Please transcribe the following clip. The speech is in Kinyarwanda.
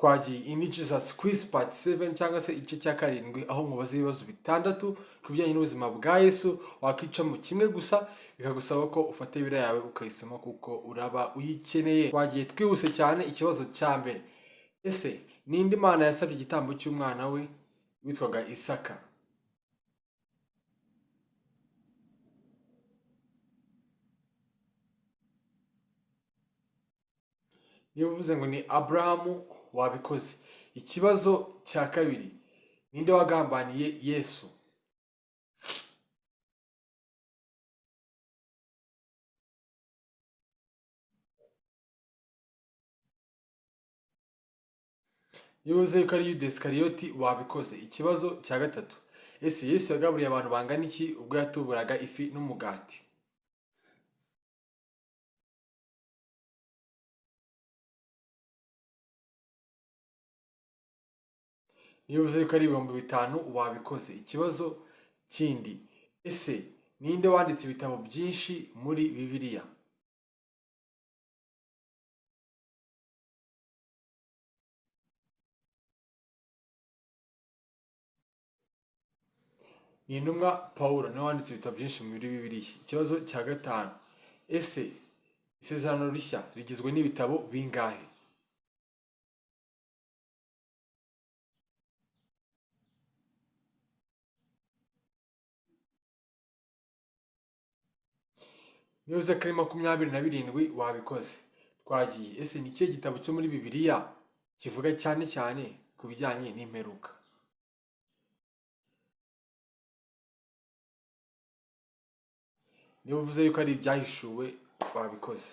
Twagiye in Jesus Quiz Part 7 cyangwa se igice cya karindwi, aho mubaza ibibazo bitandatu ku bijyanye n'ubuzima bwa Yesu. Wakicamo kimwe gusa, bikagusaba ko ufata Bibiliya yawe ukayisoma kuko uraba uyikeneye. Twagiye twihuse cyane. Ikibazo cya mbere: ese ninde Imana yasabye igitambo cy'umwana we witwaga Isaka? Niba uvuze ngo ni Aburahamu, wabikoze. Ikibazo cya kabiri: ninde wagambaniye Yesu? Niba uvuze ko ari Yuda Isikariyoti, wabikoze. Ikibazo cya gatatu: ese Yesu yagaburiye abantu bangana iki ubwo yatuburaga ifi n'umugati? Niba uvuze ko ari 5000, wabikoze. Ikibazo kindi: ese ninde wanditse ibitabo byinshi muri Bibiliya? Ni intumwa Pawulo, niwe wanditse ibitabo byinshi muri Bibiliya. Ikibazo cya gatanu: ese Isezerano Rishya rigizwe n'ibitabo bingahe? Niba uvuze ko ari 27, wabikoze. Twagiye. Ese ni ikihe gitabo cyo muri Bibiliya kivuga cyane cyane ku bijyanye n'imperuka? Niba uvuze yuko ari Ibyahishuwe, wabikoze.